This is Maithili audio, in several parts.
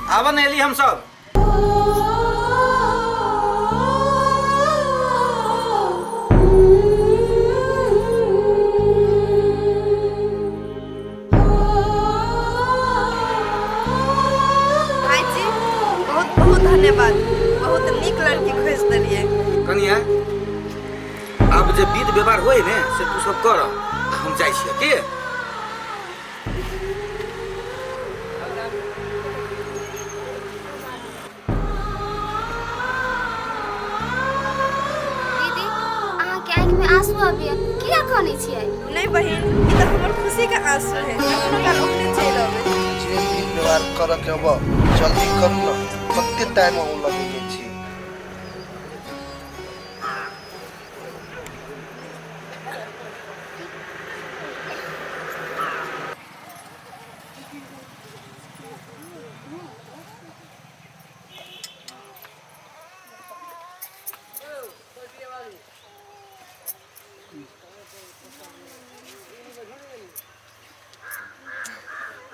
आबऽ ने एली हम सब। भाईजी, बहुत बहुत धन्यवाद, बहुत नीक लड़की खोजि देलियै। कनिया, आब जे विध व्यवहार होय ने से तू सब कर, आ हम जाइ छियै के। दीदी, अहाँके आँखिमे आंसू आबैया, किया कनै छियै? नहीं बहिन, ई तऽ हमर खुशी के आंसू है, कखनो काल ओकरे चलि अबै। जे विध व्यवहार करऽ के हब जल्दी करू न, कते टाइम अहूँ लगेने छी।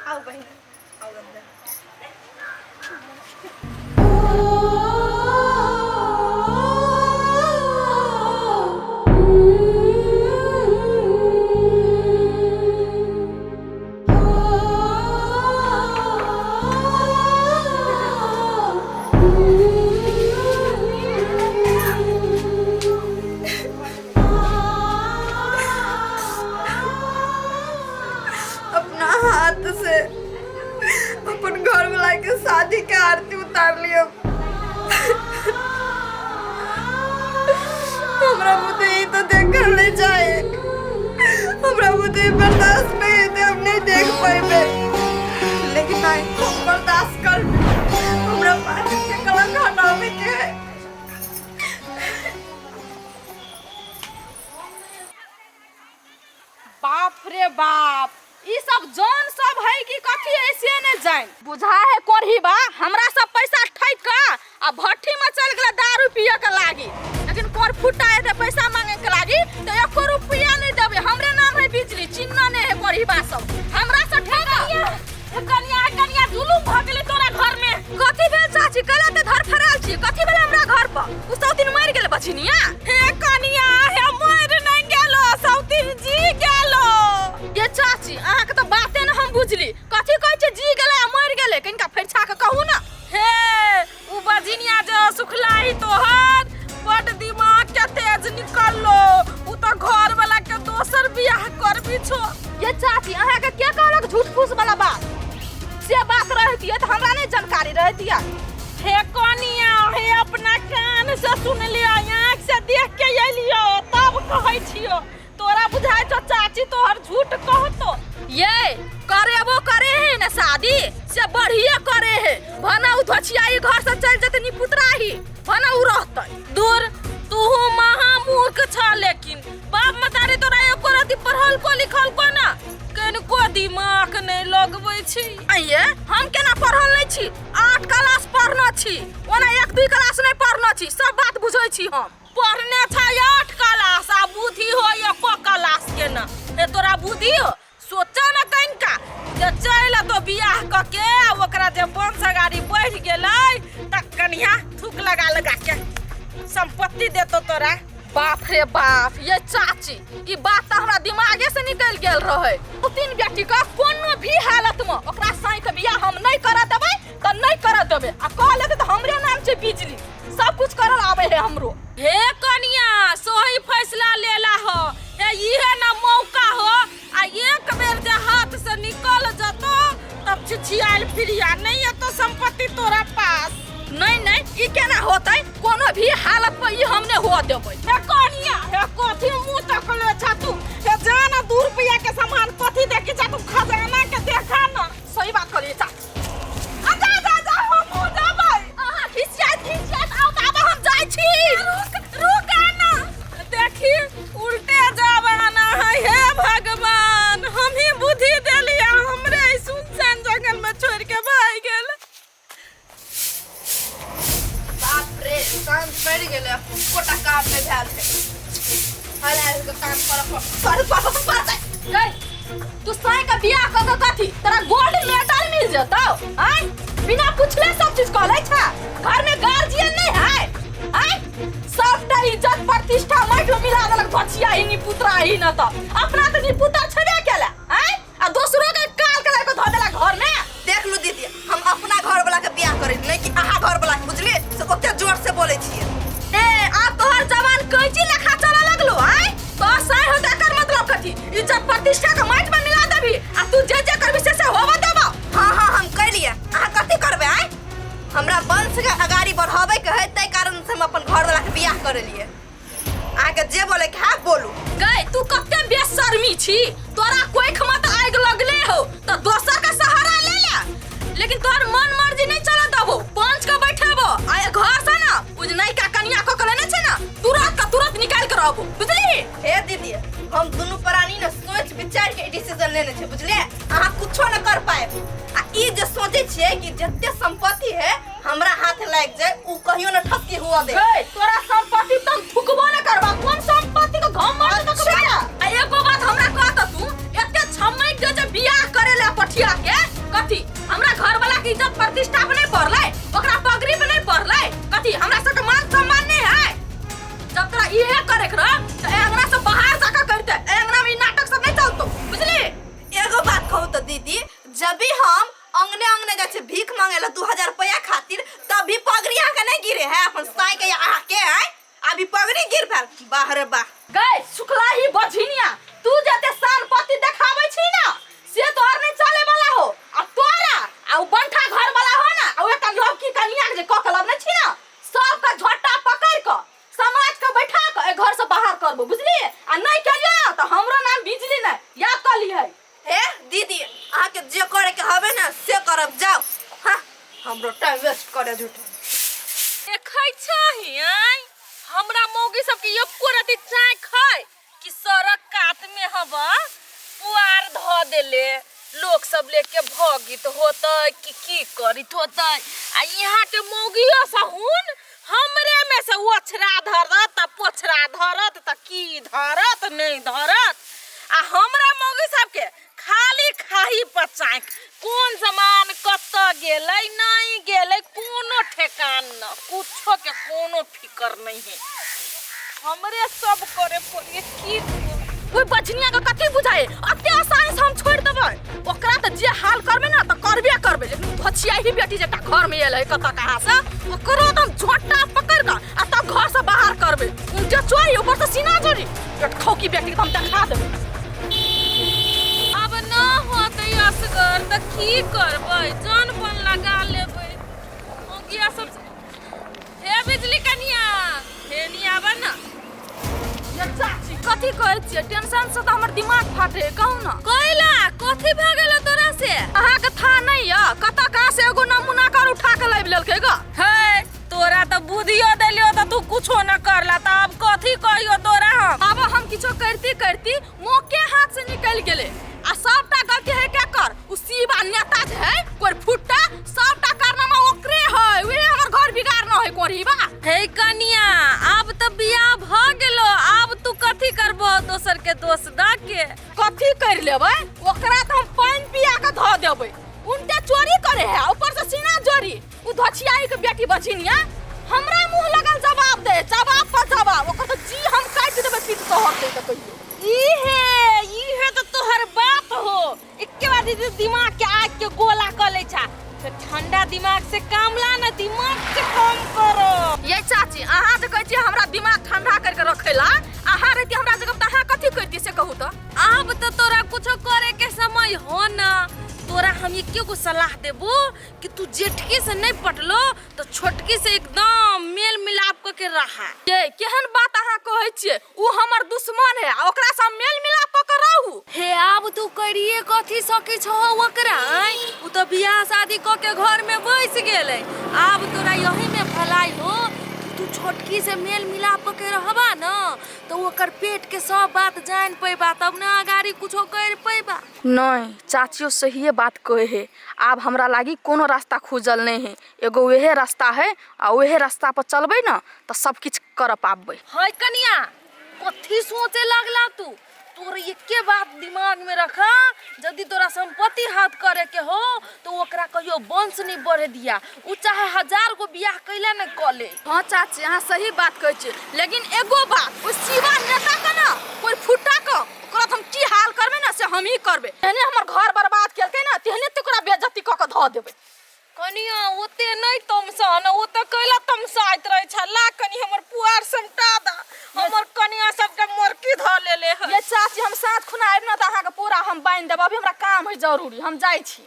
आउ बहिन, आउ अंदर। अपना हाथ से अपन घर वाला के शादी के आरती उतार लियो। हमरा बुते ई तो देखल नहीं जाए, हमरा बुते बर्दाश्त नहीं हेतै, हम नहीं देख पाएबे। लेकिन नहीं, हम बर्दाश्त कर, हमरा पास के कलंक हटावे के है। बाप रे बाप, ई सब जौन सब है कि कथी ऐसे ने जान बुझा है। कोरही बा हमरा सब पैसा ठक का आ भट्ठी में चल गेला दारू पिए के लागी, लेकिन कोर फुटा एते पैसा मांगे के लागी तो एको रुपया नहीं देबे। हमरे नाम है बिजली, चिन्ह ने है कोरही बा सब हमरा से ठक। कनिया कनिया, जुलुम भ गेलै तोरा घर में। कथी भेल चाची? कला ते धर फराल छी, कथी भेल हमरा घर पर? उ सौतीन मरि गेलै बछिनिया। हे कनिया, हे मरि नहीं गेलो, सौतीन जी गेलो। ये चाची, अहाँ के तो बाते न हम बुझली, कथी कहै छै जी गेलै आ मरि गेलै? कनिका फरिछा के कहू न। हे उ बजिनिया जे सुखलाई तोहर बड दिमाग के तेज निकललो, उ तो घर वाला के दोसर बियाह करबी छो। ये चाची, अहाँ के के कहलक झूठ फूस वाला बात? से बात रहती है तो हमरा नहीं जानकारी रहती है। हे कनिया, हे अपना कान से सुन लियो, आँख से देख के अलियो तब कहै छियो। तोरा बुझाइ छौ चाची तोहर झूठ कहतो? ये करेबो करे है ने शादी से बढ़िया करे है, भना उ धोछियाई घर से चल जते निपुतराही, भना उ रहतै। दूर, तूहू महामूर्ख छ, लेकिन बाप मतारी तोरा एको रति पढ़ल को लिखल को ना, कनिको दिमाग नहीं लगबै छी। आइये, हम केना पढ़ल नहीं छी? 8 क्लास पढ़ने छी, ओना 1-2 क्लास नहीं पढ़ने छी, सब बात बुझै छी हम। पढ़ने छै 8 क्लास आ बुद्धि हो एको क्लास के ना। हे तोरा बुद्धि हो? सोचा ना कनिका जे चलि एतौ बियाह कऽ के आ ओकरा जे वंश अगाड़ी बढ़ि गेलै तऽ कनिया थूक लगा लगा के संपत्ति देतौ तोरा। बाप रे बाप, ये चाची, ई बात तऽ हमरा दिमागे से निकलि गेल रहै। ओ तीन बेटी के कोनो भी हालत में ओकरा साई के बियाह हम नहीं करऽ देबै तऽ नहीं करऽ देबै, आ कह लेतै तऽ हमरे नाम छै बिजली, सब कुछ करल आबै है हमरो। हे कनिया, सही फैसला लेला हो, हे इहे ना मौका हो, आ एक बेर जे हाथ से निकल जतो तब छिछियाल फिरिया नहीं एतो संपत्ति तोरा पास। नहीं नहीं, ई केना होतै? कोनो भी हालत पर ई हम नहीं हुआ देबै। हे कनिया, हे कथी मुंह तकले छा तू? हे जाना 2 रुपया के सामान कथी देखी छा तू? खजाना के देखा ना। सही बात कहलियै चाची। आ जा जा जा, हम जेबै। अहाँ खिसियाइत खिसियाइत आउ तऽ आब हम जाइ छी। रुक रुक आना, देखी उल्टे जाब आना है। हे भगवान, हम ही बुद्धि देलियै, हमरे ई सुनसान जंगल में छोड़ के भागि गेल। बाप रे, साँझ पड़ि गेलै, एकोटा काम नहि भेल छै। हल आबि कऽ काम करऽ पड़त। कर कर कर। गई, तू साई के बियाह कऽ के कथी तोरा गोल्ड मेडल मिल मिल जतौ आय बिना पूछले सब चीज कह लै छा घर में गार्जियन नहीं है आय सबटा इज्जत प्रतिष्ठा माटि में मिला देलक धचिया ही निपुत्रा ही न त अपना त निपुत्रा छेबे केला आय आ दोसरो के काल के लड़को धऽ देलक घर में। देख लू दीदी, हम अपना घर वाला के बियाह करे नहीं कि अहाँ घर वाला के, बुझलिए से ओते जोर से बोले छिए। ए आब तोहर जवान कैची लेखा चले लगलो आय तोहर साय होते एकर मतलब कथी? इज्जत प्रतिष्ठा के माटि में मिला देबी आ तू जे जे करबी से से होबे देबो। हाँ हाँ हम कैलिए, अहाँ कथी करबे आय? हमरा वंश के अगाड़ी बढ़ावे के है, ताहि कारण से हम अपन घर वाला के बियाह करेलिए। अहाँके जे बोले के है बोलू। गई तू कते बेशर्मी छी, तोरा कोइख में त आगि लगले हो त दोसर के सहारा ले ले, लेकिन तोहर मन मर्जी नहीं चला देबो। पंच के बैठेबो आ घर से ना उ जे नयका कनिया क के लेने छै ना तुरंत का तुरंत निकाल के रहबो, बुझली? हे दीदी, हम दुनू प्राणी ने सोच विचार के डिसीजन लेने छै, बुझलिए? अहाँ कुछो न कर पाएब। आ ई जे सोचे छियै कि जते संपत्ति है हमरा हाथ लागि जाए, उ कहियो न ठसकी हुआ दे। गई तोरा संपत्ति त हम थुकबो न करबा, कोन संपत्ति के घमंड त करबा? आ एगो बात हमरा कह त तू एते छमैक जे जे बियाह करे ले पठिया के कथी हमरा घर वाला के इज्जत प्रतिष्ठा पे नहीं पड़लै, ओकरा पगड़ी पे नहीं पड़लै, कथी हमरा सबके मान सम्मान नहीं है? जब तोरा इहे करे के रह त ए अंगना से बाहर जाके करते, ए अंगना में ई नाटक सब नहीं चलतो, बुझली? एगो बात कहू त दीदी, जब भी हम अंगने अंगने जाय छै भीख मांगे ला 2000 रुपया खातिर, तभी पगड़ी अहाँ के नहीं गिरे है अपन साई के या अहाँ के है, अभी पगड़ी गिर भेल। बाह रे बाह। गई सुखलाही बझिनिया, तू जते शान पति देखाबै छी ना से तोहर नहीं चले वाला हो। आ तोरा आ उ बंठा घर वाला हो ना, आ उ एकटा लड़की कनिया के जे कऽ के लबने छी ना, सबके झोटा पकड़ के समाज के बैठा के ए घर से बाहर करबो, बुझली? आ नहीं केलियो ना त हमरो नाम बिजली नहीं, याद कर लिहे। हे दीदी, अहाँ के जे करे के हवे ना से करब, जाओ। हाँ हमरो टाइम वेस्ट करे झूठो। देखै छही आय हमरा मौगी सबके एको रति चाय खाय कि सड़क कात में हवा पुआर धऽ देले, लोग सब लेके भगित होतै कि की करित होतै। आ यहाँ के मौगियो सहुन हमरे में से ओछरा धरत त पोछरा धरत त की धरत नहीं धरत। आ हमरा मौगी सबके खाली खाही पर चाँक, कोन सामान कतऽ गेलै नहीं गेलै कोनो ठेकान न, कुछो के कोनो फिकर नहीं है, हमरे सब करे पड़े। की ओइ बझनिया के कथी बुझाए, अते आसानी से हम छोड़ देबै ओकरा? त जे हाल करबै ना त करबे करबै, लेकिन धचिया ही बेटी जेटा घर में एलै कतऽ कहाँ से, ओकरो त हम झोटा पकड़ के आ तब घर से बाहर करबै। उनके चोरी ऊपर से सीना जोरी पेट खौकी बेटी के हम देखा देबै। अब न होतै असगर त की करबै, जान बन लगा लेबै मौगिया सब। हे बिजली कनिया, हे नी आब ना। ये चाची कथी कहै छियै, टेंशन से त हमर दिमाग फाटे। कहू ना कैला कथी भए गेलो तोरा से? अहाँ के था नहीं य कतऽ कहाँ से एगो नमूना कर उठा के लाबि लेलकै ग। हे तोरा त बुद्धियो देलियो त तू कुछो न करला, त अब कथी कहियो तोरा हम? अब हम किछो करती करती मौके हाथ से निकल गेले आ सबटा गलती है के कर, उ शिवा नेता जे है कोई फुट्टा, सबटा कारनामा ओकरे है, उहे हमर घर बिगाड़ न है कोरीबा। हे कनिया, आब त बियाह भ गेलो, आब तू कथी करबो दोसर के दोष द के? कथी कर लेबै ओकरा त हम पानि पिया के धऽ देबै। उनटे चोरी करे है ऊपर से सीना जोरी, उ धोछियाई के बेटी बझिनिया हमरा मुंह लगल जवाब दे, जवाब पर जवाब, ओकर त जी हम काटि देबै पीठ तोहर दे त कहियो। इहे इहे त तोहर बाप हो, एके बार दीदी दिमाग के आग के गोला क लै छा, तो ठंडा दिमाग से काम ला ना, दिमाग से काम करो। ये चाची अहाँ जे कहै छियै हमरा दिमाग ठंडा करके रखेला, अहाँ रहती हमरा जगह त अहाँ कथी करती से कहू त? आब त तोरा कुछो करे के समय हो ना, तोरा हम एके गो सलाह देबो कि तू जेठकी से नहीं पटलो तो छोटकी से एकदम मेल मिलाप क के रहा। ये केहन बात अहाँ कहै छियै, उ हमर दुश्मन है आ ओकरा से हम मेल मिलाप क के रहू। हे आब तू करिए कथी सकै छहो ओकरा, उ त बियाह शादी क के घर में बैस गेलै, आब तोरा यही में भलाई हो तू छोटकी से मेल मिलाप क के रहबा न तो ओकर पेट के सब बात जान पैबा, तब न अगाड़ी कुछो कर पैबा। नहीं चाचियो सहिए बात कहे है, आब हमरा लागी कोनो रास्ता खुजल नहीं है, एगो वहे रास्ता है आ वहे रास्ता पर चलबै न त सब किछ कर पाबबै। है कनिया कथी सोचे लगला तू? तोर एके बात दिमाग में रखा, यदि तोरा संपत्ति हाथ करे के हो तो ओकरा कहियो वंश नहीं बढ़े दिया, उ चाहे 1000 गो बियाह कैला न कले। हाँ चाची अहाँ सही बात कहै छी, लेकिन एगो बात, ओ शिवा नेता के ना कोई फुटा के ओकरा हम की हाल करबै ना से हम ही करबै। तेहने हमर घर बर्बाद केलकै ना तेहने तऽ ओकरा बेइज्जती कऽ के धऽ देबै। कनिया ओते नहीं तमसा न, ओ तऽ कैला तमसाइत रहै छला, कनि हमर पुआर समटा दा, हमर कनिया सबके मोरकी धऽ लेले है। ये चाची हम साँझ खुना आबि ना तऽ अहाँके पूरा हम बान्हि देब, अभी हमरा काम है जरूरी, हम जाइ छी।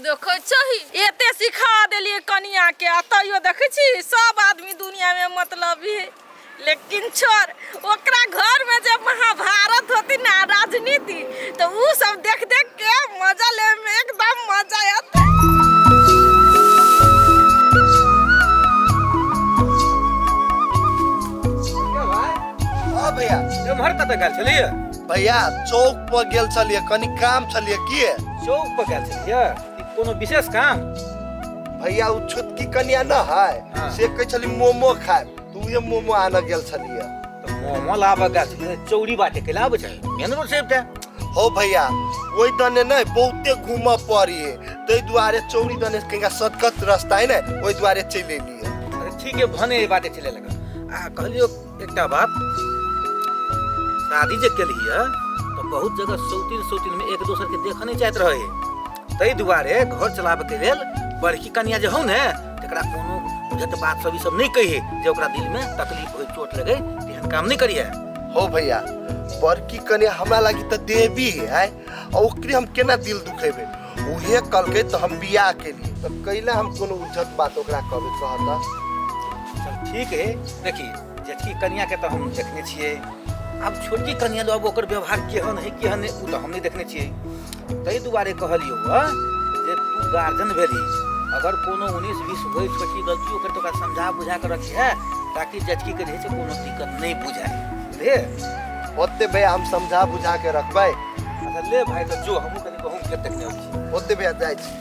देखै छही एते सिखा देलियै कनिया के, आ तैयो देखै छी सब आदमी दुनिया में मतलब है, लेकिन छोड़ ओकरा घर में जब महाभारत होती ना राजनीति तो उ सब देख देख के मजा ले में एकदम मजा आते। हाँ भैया। एम्हर कतऽ गेल छलियै? भैया चौक पर गेल छलियै, कनि काम छलियै। की चौक पर गेल छलियै? कोनो विशेष काम? भैया उ छोटकी कनिया न है, हाँ। से कहै छली मोमो खायब, तऽ उहे मोमो आनऽ गेल छलियै। तऽ मोमो लाबऽ गेल छलियै, चौरी बाटे कैला आबै छै, मेन रोड से आबिते। हो भैया ओहि दने नहि बहुते घूमऽ पड़ी है, ताहि दुआरे चौरी दने कनिका शॉर्टकट रास्ता है ने, ओहि दुआरे चलि एलियै। अरे ठीक है, भने एहि बाटे चलि एलक। आ कहलियौ एकटा बात, शादी जे केलही तऽ बहुत जगह सौतीन सौतीन में एक दोसर के देखऽ नहीं चाहत रहे, ताहि दुआरे घर चलाबऽ के लेल बड़की कनिया जे हौ ने तकरा कोनो बुझत बात सब ई सब नहीं कहिए जे ओकरा दिल में तकलीफ होय, चोट लगे, तेहन काम नहीं करिए। हो भैया बड़की कनिया हमरा लागी तऽ देवी है, आ ओकरे हम केना दिल दुखेबै? उहे कहलकै तऽ हम बियाह केलियै, तऽ कैला हम कोनो उज्जत बात ओकरा कहबै कहता? चल ठीक है, देखी जेठकी कनिया के तऽ हम देखने छियै, आब छोटकी कनिया लो अब ओकर व्यवहार केहन है केहन है उ तऽ हम नहीं देखने छियै, ताहि दुआरे कहलियौ जे तू गार्जियन भेली, अगर कोनो 19-20 होय छोटकी गलती ओकर तऽ ओकरा समझा बुझा के रखिहे ताकि जेठकी के जे छै कोनो दिक्कत नहीं बुझाए। बुझलियै? ओते भैया हम समझा बुझा के रखबै। अच्छा ले भाई तऽ जो, हमहूँ कनि गहूँम खेत देखने अबै छी। ओते भैया जाइ छी।